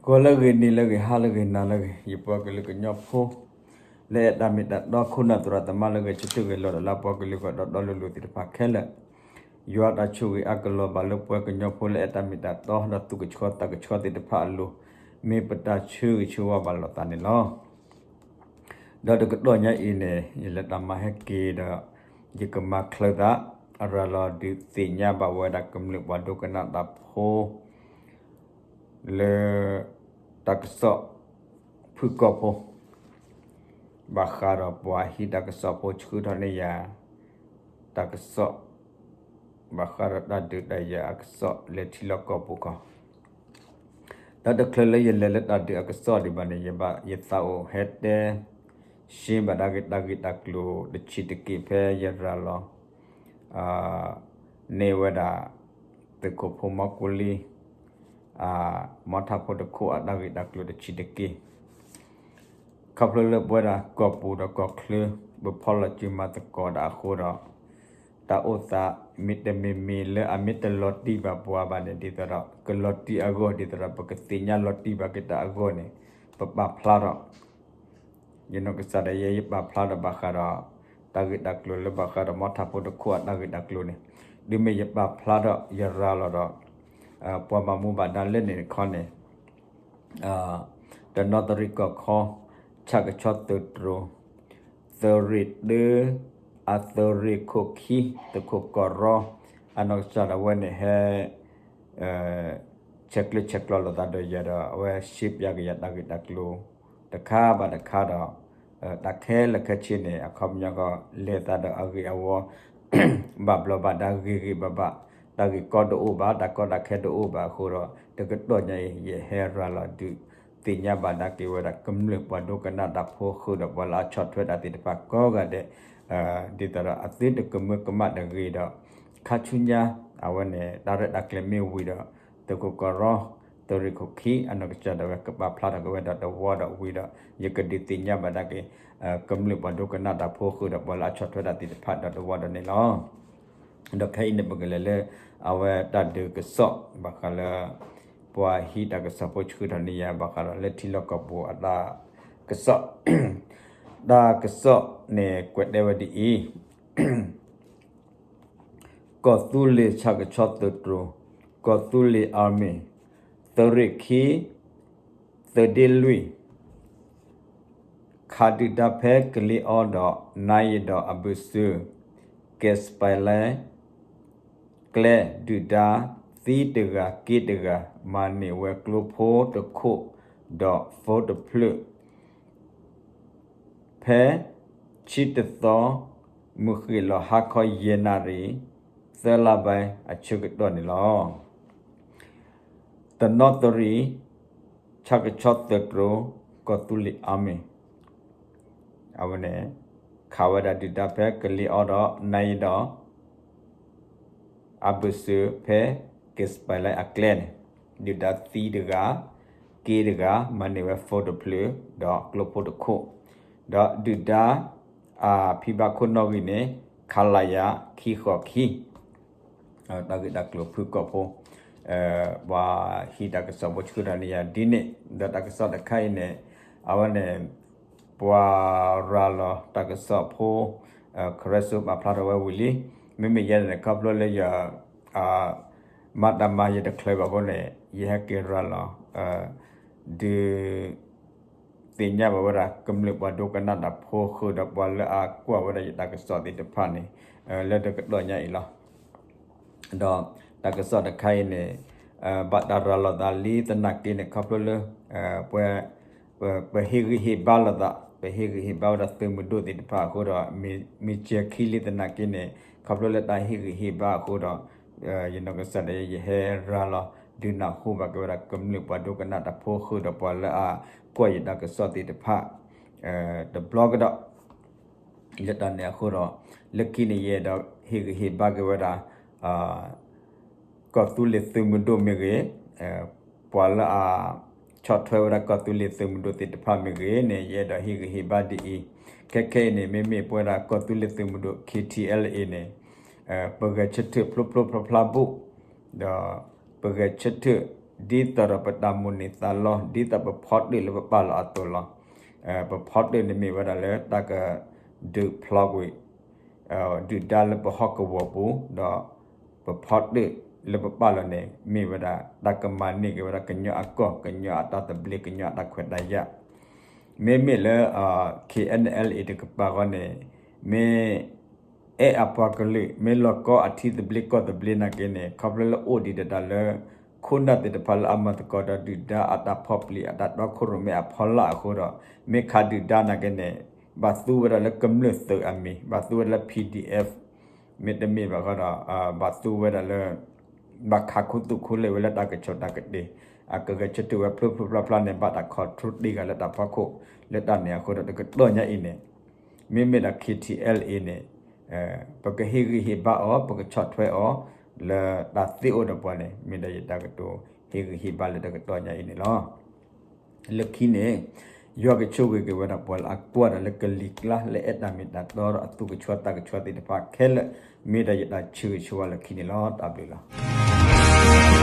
ဂီၤလၢအဂ့ၤ နံၤလၢအဂ့ၤ ဟါလၢအဂ့ၤ နၤလၢအဂ့ၤ ယပှၤကလုာ်ကညီဖိ လၢအဲၣ်တၢ်မ့ၢ်တၢ်တီ ခိၣ်နၢ်သရၣ်သမါလၢအဂဲၤဆၢထၢၣ်ဂဲၤလီၤဒီးလၢအပှၤကလုာ်ဂီၢ်ဒီးဒီလိၤလိၤသ့ၣ်တဖၣ်ခဲလၢာ်, ယွၤတၢ်ဆိၣ်ဂ့ၤအါကလီၤဘၣ်လၢပှၤကညီဖိလၢအဲၣ်တၢ်မ့ၢ်တၢ်တီ ဒီးသူၣ်ကဆှီသးကဆှီသ့ၣ်တဖၣ်အလိၤ, မ့ၢ်ပတၢ်ဆၢဂ့ၤဆၢဝါဘၣ်လိာ်သးန့ၣ်လီၤ. ဒီးတကတီၢ်ညါအံၤန့ၣ် ယလဲၤတၢ်မၤဟဲက့ၤဒီး ယကမၤချၢသး ရၤလီၤဒုးသ့ၣ်ညါဘၣ်ဝဲဒၣ်ကမျၢၢ်ပှၤဒိကနၣ်တၢ်ဖိ လၢ တၢ်ကစီၣ်ဖုၣ်ကိာ်ဖိ ဘၣ်ဃးဒီးပှၤဟံးတၢ်ကစီၣ်ဖိဆှၢထီၣ်န့ၢ်ယၤ တၢ်ကစီၣ် ဘၣ်ဃးဒီးတၢ်ဒုးတၢ်ယၤအကစီၣ်လၢထံလီၢ်ကီၢ်ပူၤခီ ဒီးတချုးလၢယလဲၤလၢတၢ်ဒုးအကစီၣ်ဒံးဘၣ်န့ၣ် ယဘၣ်ယသးအိၣ်ဟဲတဲ ရှင်းဘၣ်ဒၣ်က့ၤတၢ်ဂ့ၢ်တၢ်ကျိၤတဆံးတက့ၢ် ဖဲယရၤလီၤ န့ၢ်ဝဲဒၣ် သုးခိၣ်ဖိမီကူလံ မီထးဖိတခိၣ်အတၢ်ဂ့ၢ်တၢ်ကျိၤတဆံးတက့ၢ် ခီဖျိလၢပဝဲဒၣ်ကီၢ်ပူၤဒီးကီၢ်ချၢ ပဖီၣ်လီၤစုမၤသကိးတၢ်အဃိဒီး တၢ်အိၣ်သးမ့တမံၤမံၤလၢအမ့ၢ်တလီၤတံၢ်ဘၣ်ပှၤဘၣ်န့ၣ် ဒ်သိးဒီး ကလီၤတံၢ်အဂီၢ် ဒ်သိးဒီး ပကသ့ၣ်ညါလီၤတံၢ်ဘၣ်က့ၤတၢ်အဂီၢ်န့ၣ် ပပာ်ဖျါထီၣ် ယနီၢ်ကစၢ်ဒၣ်ယဲ ယပာ်ဖျါထီၣ်ဘၣ်ဃးဒီး တၢ်ဂ့ၢ်တၢ်ကျိၤလၢဘၣ်ဃးဒီးမီထးဖိတခိၣ်အတၢ်ဂ့ၢ်တၢ်ကျိၤန့ၣ် ဒ်မ့ၢ်ယပာ်ဖျါထီၣ်ယရၤလီၤဒီး ပှၤဘၣ်မူဘၣ်ဒါလၢန့ၣ်တခီန့ၣ် တနီသရံၣ်ကီၢ်ခီ ဆၣ်ကဆီသုးတြိၤ သုးရ့ၣ်တၢ အသုးရ့ၣ်ခိၣ်ခံ သုးခိၣ်ကီၢ်ရီ အနီၢ်ကစၢ်ဒၣ်ဝဲန့ၣ်ဟဲ ဆဲးကျၢဆဲးကျိးလိာ်သးဒီးယၤဒီး အဝဲရှင်းပြက့ၤယၤတၢ်ဂ့ၢ်တၢ်ကျိၤ တခါဘၣ်တခါဒီး တၢ်ခဲလၢာ်ခဲဆ့န့ၣ် အခီပညီကီး လဲၤသးဒီးအဂ့ၢ်အဝီ ဘၣ်ဘျီးဘၣ်ဒါဂ့ၤဂ့ၤဘၣ်ဘၣ် တၢ်ဂ့ၢ်ကီတအိၣ်ဘၣ် တၢ်ကီတၢ်ခဲတအိၣ်ဘၣ်အဃိဒီး တကတီၢ်ညါအံၤ ယဟဲရၤလီၤဒုးသ့ၣ်ညါဘၣ်ဒၣ်က့ၤဝဲဒၣ် ကမျၢၢ်ပှၤဒိကနၣ်တၢ်ဖိဃုာ်ဒီးပှၤလၢအဆီၣ်ထွဲတၢ်သ့ၣ်တဖၣ်ကိးဂၤဒဲး ဒ်သိးဒီးအသုတကမၢကမၣ်တဂ့ၤဒီး ခါဆူညါ အဝဲန့ၣ် တၢ်ရဲၣ်တၢ်ကျဲၤမ့ၢ်ဝံၤဒီး သုးခိၣ်ကီၢ်ရီ သုးရ့ၣ်ခိၣ်ခံ အနီၢ်ကစၢ်ဒၣ်ဝဲကပာ်ဖျါထီၣ်က့ၤဝဲဒီးတဝီဒီးဝံၤဒီး ယကဒုးသ့ၣ်ညါဘၣ်ဒၣ်က့ၤ ကမျၢၢ်ပှၤဒိကနၣ်တၢ်ဖိဃုာ်ဒီးပှၤလၢအဆီၣ်ထွဲတၢ်သ့ၣ်တဖၣ်ဒီးတဝီဒီးန့ၣ်လီၤ. ဒီးခဲအံၤန့ၣ် ပကလဲၤလၢ အဝဲတၢ်ဒုးကစီၣ် ဘၣ်ဃးလၢ ပှၤဟံးတၢ်ကစီၣ်ဖိဆှၢထီၣ်န့ၢ်ယၤ ဘၣ်ဃးဒီးလၢထံလီၢ်ကီၢ်ပူၤအတၢ်ကစီၣ် တၢ်ကစီၣ်န့ၣ်ကွဲးတဲဝဲဒ်အံၤ ကီၢ်သူလ့ၤဆၣ်ကဆီသုးတြိၤ ကီၢ်သူလ့ၤ army သုးရ့ၣ်ခံ သုးဒ့လွံၢ် ခးဒုၣ်ဒါဖဲကလံၤအီဒီး နါယံၤဒီးအဘၢၣ်စၢၤ ကဲးစပဲးလဲ ကျဲဒုၣ်ဒါ သံတဂၤက့တဂၤ မၤန့ၢ်ဝဲကျိဖိတခိၣ် ဒီး phone တဖျၢၣ် ဖဲဆံတသီ မုၢ်ဃ့ၢ်လီၤဟါခီယဲၢ်နၣ်ရံၣ် သၢလါဘဲအဆၢကတီၢ်န့ၣ်လီၤ. တနီသရံၣ် ဆၣ်ကဆီသုးတြိၤ ကီၢ်သူလ့ၤ army အဝဲန့ၣ် ခးဝဲဒၣ်ဒုၣ်ဒါဖဲကလံၤအီဒီး နါယံၤဒီး အဘၢၣ်စၢၤဖဲ ကဲးစပဲးလဲအကျဲန့ၣ် ဒုၣ်ဒါသံတဂၤ က့တဂၤ မၤန့ၢ်ဝဲ phone တဖျၢၣ် ဒီးကျိဖိတခိၣ် ဒီးဒုၣ်ဒါ အဖံဘၣ်ခိၣ်နီၣ်ဂံၢ်န့ၣ် ခလရ ခံဃိးခံ တၢ်ဂ့ၢ်တၢ်ကျိၤဖုၣ်ကိာ်ဖိ ပှၤဟံးတၢ်ကစီၣ်ဖိဆှၢထီၣ်န့ၢ်ယၤဒ်န့ၣ် ဒီးတၢ်ကစီၣ်တခါအံၤန့ၣ် အဝဲန့ၣ် ပှၤရၤလီၤတၢ်ကစီၣ်ဖိ ခရဲစိပာ်ဖျါထီၣ်ဝဲဝံၤလံ မ့မ့ၢ်ယဲန့ၣ် ခီဖျိလၢယ မၤတၢ်မၤယတချုးဘၣ်အဃိန့ၣ် ယဟဲက့ၤရၤလီၤ ဒုး သ့ၣ်ညါဘၣ်ဝဲဒၣ် ကမျၢၢ်ပှၤဒိကနၣ်တၢ်ဖိဃုာ်ဒီးပှၤလၢအကွၢ်ဝဲဒၣ်ယတၢ်ကစီၣ်သ့ၣ်တဖၣ်န့ၣ် လၢတကတီၢ်ညါအံၤလီၤ. ဒီးတၢ်ကစီၣ်တခါအံၤန့ၣ် ဘၣ်တၢ်ရၤလီၤသးလံသနာ်က့န့ၣ် ခီဖျိလၢ ပ ပဟ့ၣ်ဂံၢ်ဟ့ၣ်ဘါလိာ်သး ပဟ့ၣ်ဂံၢ်ဟ့ၣ်ဘါဝဲဒၣ်သုးမုၢ်ဒိၣ်သ့ၣ်တဖၣ်အဃိဒီး မ့ၢ်စဲၤခံလံသနာ်က့န့ၣ် ခီဖျိလၢတၢ်ဟ့ၣ်ဂံၢ်ဟ့ၣ်ဘါအဃိဒီး ယနီၢ်ကစၢ်ဒၣ်ယဲ ယဟဲရၤလီၤ ဒုးနၢ်ဟူဘၣ်က့ၤဝဲဒၣ်ကမျၢၢ်ပှၤဒိကနၣ်တၢ်ဖိဃုာ်ဒီးပှၤလၢအကွၢ်ယတၢ်ကစီၣ်သ့ၣ်တဖၣ် တဘျီကဒီး လၢတၢ်န့ၣ်အဃိဒီး လၢခံန့ၣ်ယအဲၣ်ဒိးဟ့ၣ်ဂံၢ်ဟ့ၣ်ဘါက့ၤဝဲဒၣ် ကီၢ်သူလ့ၤသုးမုၢ်ဒိၣ်မ့ၢ်ဂ့ၤ, ပှၤလၢအဆီၣ်ထွဲဝဲဒၣ်ကီၢ်သူလ့ၤသုးမုၢ်ဒိၣ်သ့ၣ်တဖၣ်မ့ၢ်ဂ့ၤန့ၣ် ယအဲၣ်ဒိးဟ့ၣ်ဂံၢ်ဟ့ၣ်ဘါဒ်အံၤ, ခဲခဲအံၤန့ၣ် မ့မ့ၢ်ပဝဲဒၣ်ကီၢ်သူလ့ၤသုးမုၢ်ဒိၣ် KTLA န့ၣ် ပဂဲၤဆၢထၢၣ်ဖျိဖျိဖျါဖျါဘိၣ်, ဒီးပဂဲၤဆၢထၢၣ် ဒ်သိးဒီးပတၢ်မိၣ်န့ၢ်သးလီ ဒ်သိးပဖီတၢၣ်လၢပပာ်လီၤအသိးလီၤ. ပဖီတၢၣ်န့ၣ်မ့ၢ်ဝဲဒၣ်လၢတၢ်ကဒုးဖျီကွံာ် ဒုၣ်ဒါလၢပဟီၣ်ကဝီၤပူၤ, ဒီးပဖီတၢၣ်လၢပပာ်လီၤန့ၣ် မ့ၢ်ဝဲဒၣ်တၢ်ကမၤန့ၢ်က့ၤဝဲဒၣ်ကညီအကီၢ် ကညီအတၢ်သဘျ့ ကညီအတၢ်ခွဲးတၢ်ယာ်. မ့မ့ၢ်လၢ KNLA တကပၤဃီန့ၣ် မ့ၢ် အဲၣ်အပှၤကလုာ် မ့ၢ်လီၤကီအထံသဘျ့ကီၢ်သဘျ့နာ်က့န့ၣ် ခီဖျိလၢအိၣ်ဒံးဒၣ်တၢ်လၢ ခိၣ်နၢ်သ့ၣ်တဖၣ်လၢအမၤသကိးဒီးဒုၣ်ဒါအတၢ်ဖီၣ်ပျံၤ အတၢ်တီခိၣ်ရိၣ်မဲအဖီလာ်အဃိဒီး မ့ၢ်ခးဒုၣ်ဒါနာ်က့န့ၣ် ဘၣ်သူဝဲဒၣ်လၢကမျၢၢ်သုးအမံၤ ဘၣ်သူဝဲဒၣ်လၢ PDF မ့တမ့ၢ်ဘၣ်ဃီဒီး ဘၣ်သူဝဲဒၣ်လၢ ဘၣ်ခးခူသူၣ်ခူလ့ၢ်ဝဲလၢတၢ်ကဆိၣ်တၢ်ကတ့ၢ် အကဂဲၤဆၢထၢၣ်ဝဲဖျိဖျိဖျါဖျါန့ၣ် ဘၣ်တၢ် control တ့ၢ်ဂၤလၢတၢ်ဖီခိၣ် လၢတၢ်န့ၣ်အဃိဒီးတကတီၢ်ညါအံၤန့ၣ် မ့မ့ၢ်ဒီး KTLA န့ၣ် ပကဟ့ၣ်ဂံၢ်ဟ့ၣ်ဘါအီၤ ပကဆီၣ်ထွဲအီၤ လၢတၢ်သ့အိၣ်ဒီးပှၤန့ၣ် မ့ၢ်ဒီးယတၢ်ကတိၤဟ့ၣ်ဂံၢ်ဟ့ၣ်ဘါလၢတကတီၢ်ညါအံၤန့ၣ်လီၤ. လၢခံန့ၣ် ယွၤကဆိၣ်ဂ့ၤက့ၤဝဲဒၣ်ပှၤလၢအကွၢ်တၢ်လၢကလံၤကျါ လၢအဲၣ်တၢ်မ့ၢ်တၢ်တီဒီးအသူၣ်ကဆှီသးကဆှီသ့ၣ်တဖၣ်ခဲလၢာ် မ့ၢ်ဒီးယတၢ်ဆၢဂ့ၤဆၢဝါလၢခံန့ၣ်လီၤ. တၢ်ဘျုးလီၤ.